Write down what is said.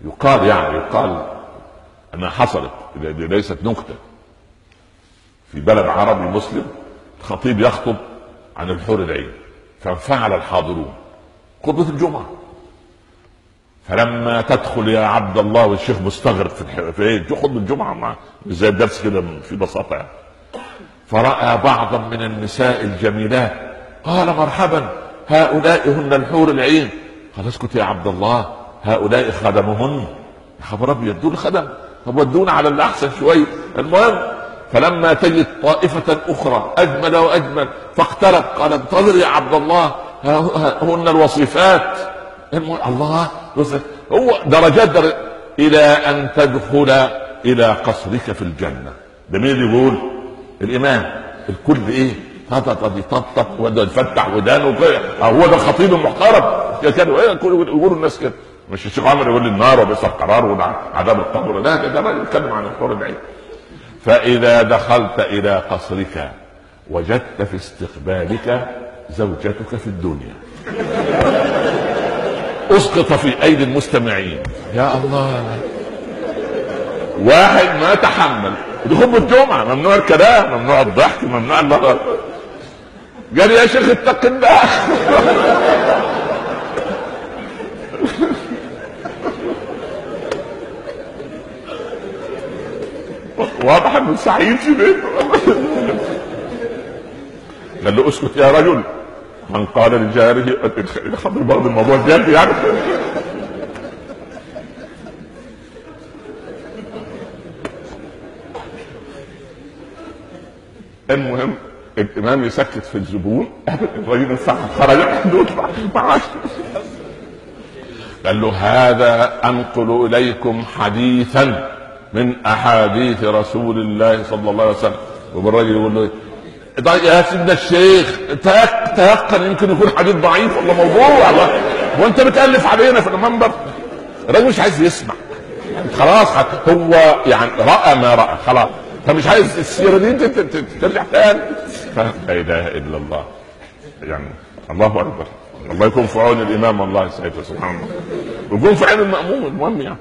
يقال يعني يقال انها حصلت، دي ليست نكتة، في بلد عربي مسلم خطيب يخطب عن الحور العين، فانفعل الحاضرون خطبه الجمعة. فلما تدخل يا عبد الله، والشيخ مستغرب في ايه خطبه الجمعة مش زي الدرس كده في بساطة يعني. فراى بعضا من النساء الجميلات قال مرحبا هؤلاء هن الحور العين. قال اسكت يا عبد الله هؤلاء خدمهن. يا خبر ابيض دول خدم، طب ودونا على اللي احسن شوية. المهم فلما تجد طائفة أخرى أجمل وأجمل فاقترب قال انتظر يا عبد الله هن الوصيفات. الله هو درجات درجات إلى أن تدخل إلى قصرك في الجنة. ده مين اللي يقول؟ الإمام. الكل إيه؟ طط ويفتح ودانه، هو ده الخطيب المحترم كانوا يقولوا الناس كده. مش الشيخ عمر يقول لي النار وبئس القرار وعذاب القبر، لا ده راجل يتكلم عن الحور العين. فإذا دخلت إلى قصرك وجدت في استقبالك زوجتك في الدنيا. أسقط في أيدي المستمعين. يا الله، واحد ما تحمل، دي خطبة الجمعة ممنوع الكلام، ممنوع الضحك، ممنوع اللغط. قال يا شيخ اتق الله. واضح انه سعيد في بيته. قال له اسكت يا رجل، من قال لجاره خاطر برضه الموضوع جد يعني. المهم الامام يسكت في الزبون، الراجل انسحب خرج ما قال له هذا انقل اليكم حديثا من احاديث رسول الله صلى الله عليه وسلم. والراجل يقول له طيب يا سيدنا الشيخ تيقن يمكن يكون حديث ضعيف ولا موضوع، وانت بتالف علينا في المنبر. الراجل مش عايز يسمع خلاص، هو يعني راى ما راى خلاص، فمش عايز السيرة دي ترجع تاني. لا اله الا الله، يعني الله اكبر. الله يكون في عون الامام والله ساعتها، سبحان الله، ويكون في عون الماموم. المهم يعني